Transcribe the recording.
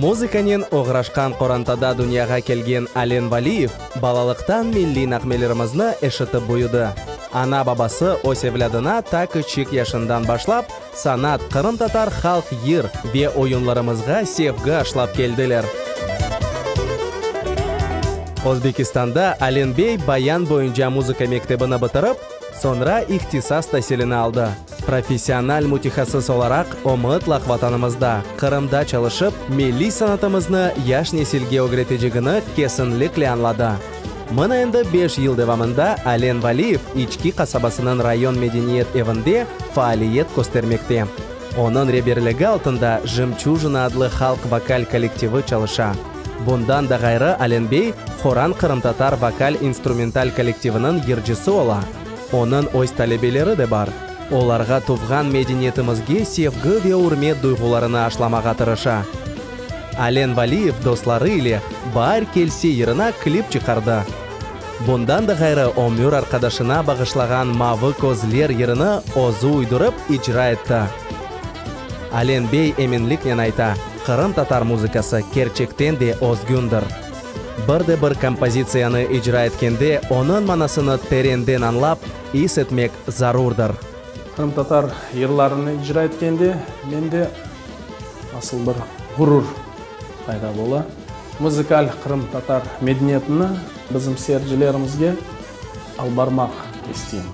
Muzıkanen oğraşqan qorantada dünyağa kelgen Alen Valiyev balalıqtan milliy nağmelerimizni eşitip büyüdi. Ana-babası öz evlâdına ta kiçik yaşından başlap sanat, qırımtatar halq yır ve oyunlarımızğa sevgi aşlap keldiler. Özbekistanda Alen bey bayan boyunca muzıka mektebini bitirip, soñra ihtisas tasilini aldı. Professional mütehassıs olaraq o mıtlaq Vatanımızda, Qırımda çalışıp, milliy sanatımıznı yaş nesilge ögretecegini kesinlikle añladı. Mına endi beş yıl devamında Alen Valiyev İçki qasabasınıñ rayon medeniyet evinde faaliyet köstermekte. Onıñ reberligi altında Jemçujina adlı halq vokal kollektivi çalışa. Bundan da ğayrı Alen bey Horan qırımtatar vokal-instrumental kollektiviniñ yırcısı ola. Onıñ öz talebeleri de bar. Olarğa tuvğan medeniyetimizge sevgi ve ürmet duyğularını aşlamağa tırışa. Alen Valiyev dostları ile Baar kelse yırına klip çıqardı. Bundan da ğayrı ömür arqadaşına bağışlağan Mavı közler yırını özü uydurıp icra etti. Alen bey eminliknen ayta, qırımtatar muzıkası kerçekten de özgündir. Bir de bir kompozitsiyanı icra etkende onıñ manasını terenden añlap, is etmek zarurdır. Qırımtatar yırlarını icra etkende mende nasıl bir ğurur payda bola. Muzıkal qırımtatar medeniyetini bizim seyircilerimizge alıp barmaq isteyim.